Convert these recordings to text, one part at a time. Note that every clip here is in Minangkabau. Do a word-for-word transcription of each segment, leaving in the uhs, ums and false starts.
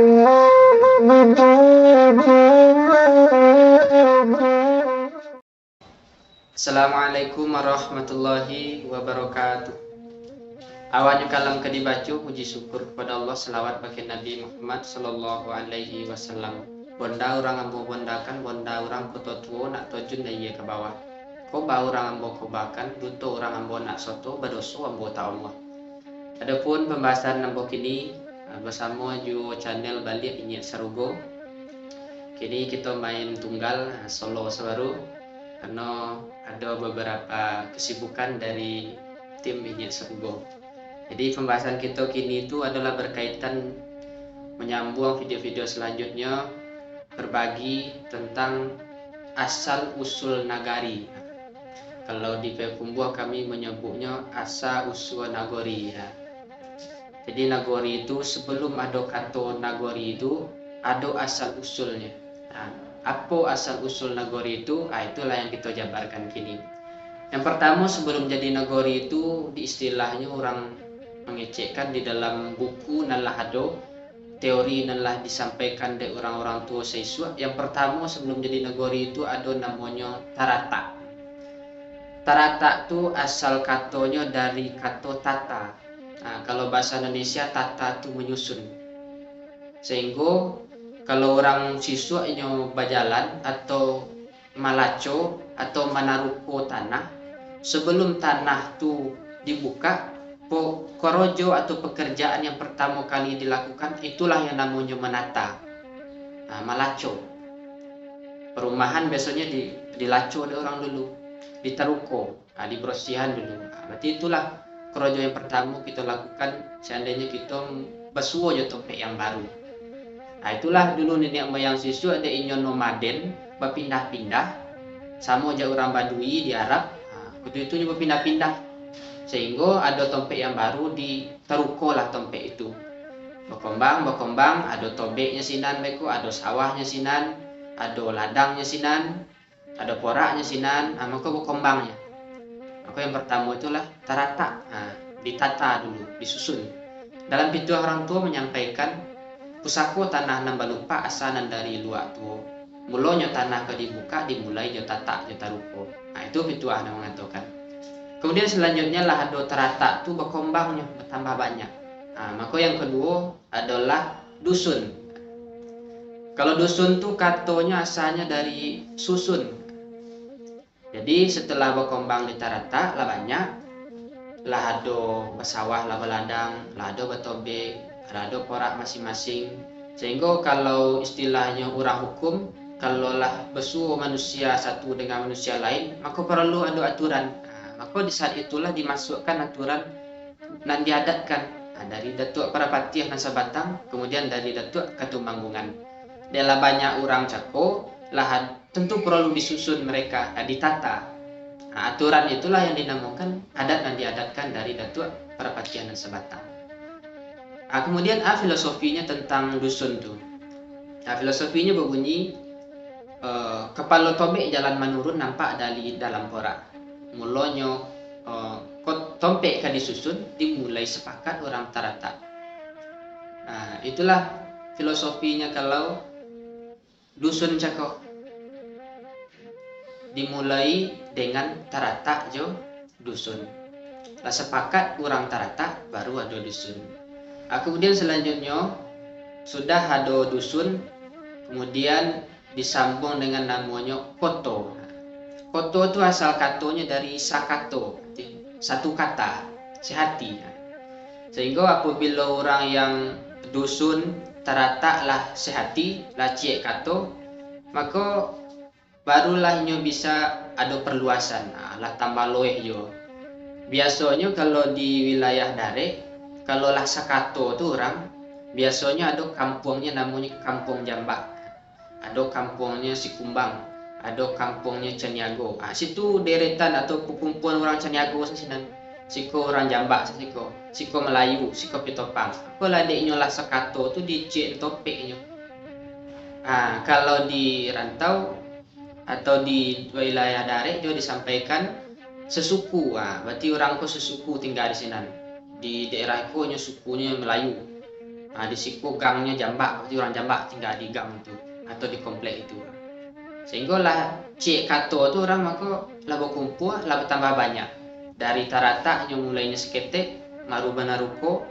Assalamualaikum warahmatullahi wabarakatuh. Awalnyo kalam ka dibaco, puji syukur kepada Allah, salawat bagi Nabi Muhammad sallallahu alaihi wasallam. Bonda urang ambo bondakan, bonda urang Koto Tuo, nak tajun daya ka bawah. Koba urang ambo kobakan, duto urang ambo nak soto, badoso ambo tak Allah. Adapun pambahasan ambo kini, ah, basamo jo channel Baliak Inyiak Sarugo. Kini kito main tunggal, ah, solo sabaru, karano ado beberapa kesibukan dari tim Inyiak Sarugo. Jadi, pambahasan kito kini tu adalah berkaitan menyambung video-video selanjutnyo, berbagi tentang asal usul nagari. Kalau di Payakumbuah kami menyebutnyo asa usua nagori, ya. Jadi, nagori itu, sebelum ado kato nagori itu, ado asal usulnyo. Nah, apo asal usul nagori itu? Ah, itulah yang kito jabarkan kini. Yang pertamo, sebelum jadi nagori itu, di istilahnyo urang mangecekkan di dalam buku nan lah ado, teori nan lah disampaikan dek urang-urang tuo saisuak. Yang pertamo, sebelum jadi nagori itu ado namonyo taratak. Taratak tu asal katonyo dari kato tata. Nah, kalau bahasa Indonesia, tata tu menyusun. Sehinggo kalau urang sisuak inyo bajalan atau malaco atau manaruko tanah, sebelum tanah tu dibukak, po-, korojo atau pekerjaan yang pertamo kali dilakukan, itulah yang namonyo manata. Nah, malaco. Perumahan biasonyo di, dilaco dek urang dulu, ditaruko, nah, dibersihan dulu. Nah, berarti itulah korojo yang pertamo kito lakukan seandainyo kito basuo jo tompek yang baru. Nah, itulah dulu niniak moyang sisuak dek inyo nomaden, bapindah-pindah, samo jo urang Badui di Arab. Nah, kutu itu nyo bapindah-pindah, sehinggo ado tompek yang baru, ditarukolah tompek itu. Bakombang, bakombang, ado tobeknyo sinan beko, ado sawahnyo sinan, ado ladangnyo sinan, ado poraknyo sinan, ah, mako bakombangnyo. Mako yang pertamo itulah taratak, ah, ditata dulu, disusun. Dalam pituah urang tuo manyampaikan, pusako tanah nan balupak asa nan dari luak tuo. Mulonyo tanah ka dibukak, dimulai jo tatak, jo taruko. Nah, itu pituah nan mangatokan. Kemudian selanjutnya lah ado taratak tu bakombangnyo, batambah banyak. Nah, mako yang kaduo adolah dusun. Kalau dusun tu katonyo asalnyo dari susun. Jadi, setelah bakombang di taratak, lah banyak, lah ado basawah, lah baladang, lah ado batobek, lah ado porak masing-masing. Sehinggo kalau istilahnyo urang hukum, kalau lah basuo manusia satu dengan manusia lain, mako paralu ado aturan. Nah, mako di saat itulah dimasuakkan aturan nan diadatkan, nah, dari Datuak Parapatiah nan sabatang, kemudian dari Datuak Katumanggungan. Dek lah banyak urang cako, lah had-, tentu paralu disusun mereka, ah, ditata. Ah, aturan itulah yang dinamokan adat nan diadatkan dari Datuak Parapatiah nan sabatang. Ah, kemudian, ah, filosofinya tentang dusun tu. Ah, filosofinya babunyi, eh, kapalo tobek jalan manurun nampak dari dalam porak. Mulonyo, eh, kot-, tompek ka disusun, dimulai sapakat urang taratak. Nah, itulah filosofinya kalau dusun cako. Dimulai dengan taratak jo dusun. Lah sapakat urang taratak, baru ado dusun. Ah, kemudian selanjutnyo, sudah ado dusun, kemudian disambuang dengan namonyo koto. Koto tu asal katonyo dari sakato, satu kata, sehati. Sehinggo apabilo urang yang dusun taratak lah sehati, lah ciek kato, mako barulah inyo bisa ado perluasan, ah, lah tambah luweh juo. Biasonyo kalau di wilayah Darek, kalau lah sakato tu urang, biasonyo ado kampuangnyo namonyo Kampuang Jambak. Ado kampuangnyo Sikumbang, ado kampuangnyo Caniago. Ah, situ deretan atau pakumpulan urang Caniago sa sinan. Siko urang Jambak sa siko, siko Malayu, siko Pitopang. Apolah dek inyo lah sakato tu diciek tompeknyo. Ah, kalau di rantau atau di wilayah Darek juo disampaikan sesuku. Ah, berarti urang ko sesuku tingga di sinan. Di daerah ko nyo sukunyo Malayu. Ha, di siko gangnyo jambak, berarti urang jambak tingga di gang tu atau di komplek itu. Sehinggo lah ciek kato tu urang mako lah bakumpua, lah batambah banyak. Dari tarataknyo mulainyo saketek, maru banaruko,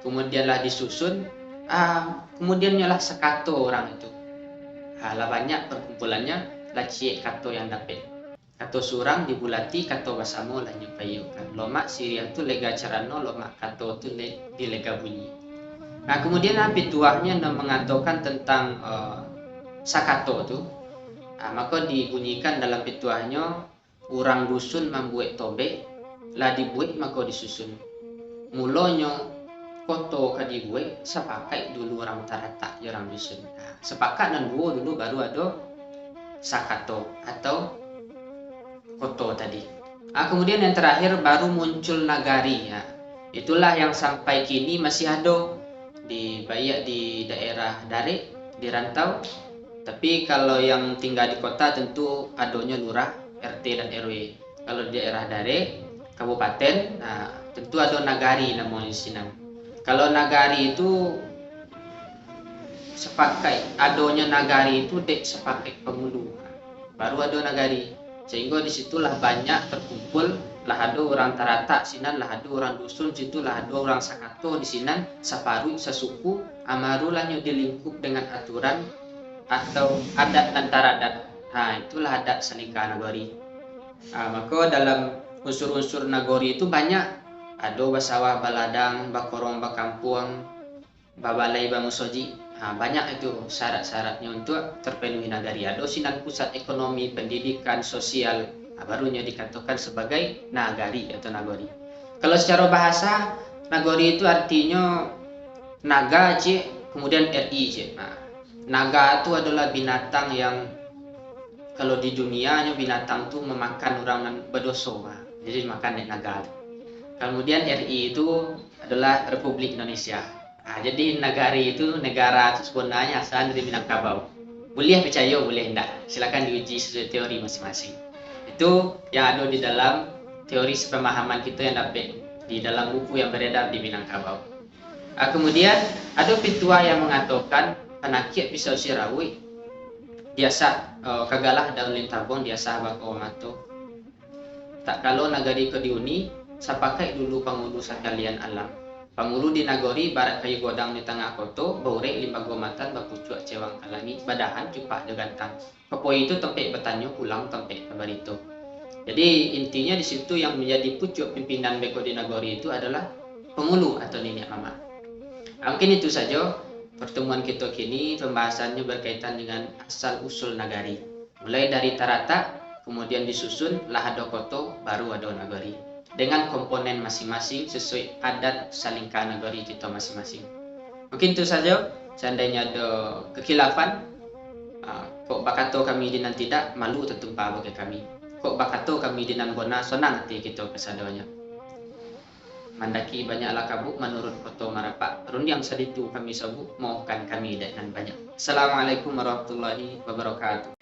kemudian lah disusun, ah, kemudiannyo lah sakato urang itu. Ha, lah banyak parkumpulannyo, lah ciek kato yang dapek. Kato surang dibulati, kato basamo lah nyo paiyokan. Lomak siriah tu lega carano, lomak kato tu le-, dilega bunyi. Nah, kemudian, ah, pituahnyo nan mangatokan tantang, eh, sakato tu, ah, mako dibunyikan dalam pituahnyo, urang dusun mambuek tobek, lah dibuek mako disusun. Mulonyo koto ka dibuek, sapakaik dulu urang taratak jo urang dusun. Nah, sapakat nan duo dulu, baru ado sakato atau koto tadi. Ah, kemudian yang terakhir baru muncul nagari. Nah, itulah yang sampai kini masih ado di, baiak di daerah Darek, di rantau. Tapi kalau yang tingga di kota, tentu adonyo lurah, R T dan R W. Kalau di daerah Darek, kabupaten, nah, tentu ado nagari namonyo di sinan. Kalau nagari itu sapakaik, adonyo nagari itu dek sapakaik pangulu, baru ado nagari. Sehinggo di situlah banyak terkumpul, lah ado urang taratak sinan, lah ado urang dusun situ, lah ado urang sakato di sinan, saparuik, sasuku, amarulah nyo dilingkup dengan aturan atau adat antaradat. Ha, itulah adat salingka nagori. Ha, mako dalam unsur-unsur nagori itu banyak, ado basawah baladang, bakorong bakampuang, babalai bamusojik. Ha, banyak itu syarat-syaratnyo untuak terpenuhi nagari. Ado sinan pusat ekonomi, pendidikan, sosial, ha, baru nyo dikatokan sabagai nagari atau nagori. Kalau sacaro bahasa, nagori itu artinyo naga, ciek, kemudian R I, ciek. Nah, naga tu adolah binatang yang, kalau di dunia nyo, binatang tu mamakan urang nan badoso, ha. Jadi dimakan dek naga tu. Kemudian R I itu adolah Republik Indonesia. Ha, jadi nagari itu, negara tu sebenarnyo asal dari Minangkabau. Buliah picayo, buliah indak. Silakan diuji sesuai teori masing-masing. Itu yang ado di dalam teori sepemahaman kito yang dapek di dalam buku yang beredar di Minangkabau. Ah, kemudian, ado pituah yang mangatokan, panakiak pisau sirauik diasah, eh, kagalah daun lintabong diasah bakawa mato. Tak kalo nagari ko diuni, sapakaik dulu pangulu sakalian alam. Pangulu di nagori, barat kayu godang di tangah koto, baurek limbago matan, bapucuak cewang ka langik, badahan cupak jo gantang. Kapoi itu tampek batanyo, pulang tampek babarito. Jadi, intinyo di situ yang manjadi pucuak pimpinan beko di nagori itu adolah pangulu atau niniak mamak. Ah, mungkin itu sajo pertemuan kito kini, pambahasannyo berkaitan dengan asal usul nagari. Mulai dari taratak, kemudian disusun, lah ado koto, baru ado nagori. Dengan komponen masing-masing sesuai adat salingka nagori kito masing-masing. Mungkin itu sajo, seandainyo ado kekhilafan, ah, kok bakato kami di nan tidak, malu tatumpa bagi kami. Kok bakato kami di nan bona, sonang ati kito kasadonyo. Mandaki banyaklah kabuk, manurun koto marapak. Rundiang saditu kami sobuk, maohkan kami dek nan banyak. Assalamualaikum warahmatullahi wabarakatuh.